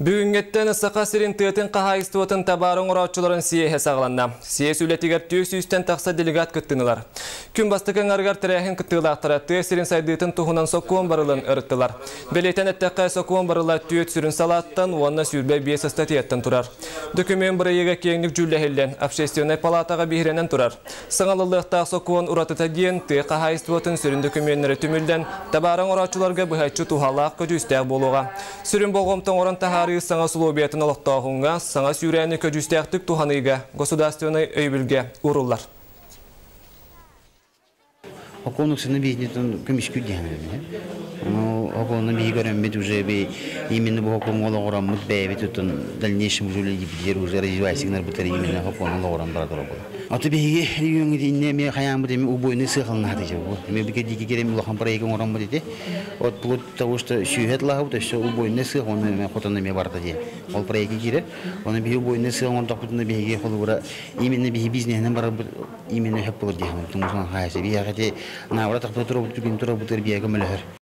Бүгүҥҥэттэн Саха сирин тыатын хаһаайыстыбатын табаар оҥорооччуларын съеһэ саҕаланна. Съезд үлэтигэр 400-тэн тахса делегат кыттынылар. Күн бастакы аҥарыгар тэрээһин кыттыылаахтара тыа сирин сайдыытын туһунан сокуон барылын ырыттылар. Бэлиэтэн эттэххэ, сокуон барыла түөрт сүрүн салааттан уонна 25 ыстатыйаттан турар. Документ бырайыага киэҥник дьүүллэһиллэн, общественнай палатаҕа биһирэнэн турар. Саҥалыллыахтаах сокуон уратыта диэн тыа хаһаайыстыбатын сүрүн докумүөннэрэ түмүллэн, табаары оҥорооччуларга быһаччы туһалаах көдьүүстээх буолуоҕа. Сүрүн болҕомто оҥорон таһаарыы саҥа усулуобуйатын олохтооһуҥҥа, саҥа сүүрээни көдьүүстээхтик туһаныыга государственнай өйөбүлгэ ууруллар. Окуон ыксаны биһитинтэн көмүскүүр диэн Окуону биһи көрөммүт уже би именно бу окуоҥҥа олоҕураммыт бэйэбит утун дальнейшем уже үлэлиибитигэр уже развивайся гынарбытыгар именно окуону олоҕуран бара турабыт. Аты биһиги региоҥҥа итиннэ эмиэ хайааммыт эми убойный сыахалнаһат ити бу. Эми бигэ диики керем улахан проект оҥороммут ити. От плоть того, что сүүһэ тылаһабыт өссө убойный сыах оны эме хотон эмиэ барда диэн. Ол проекка киирэр. Оны биһи убойный сыах оҥордохпутуна биһиги холобура именно биһи бизнеһинэн барарбыт именно хөп болор диэн. Тумусун хаайсы биһиэхэ ити наабыра тахпыта турабыт түгэн турабытыгар биһиэхэ көмөлөһөр.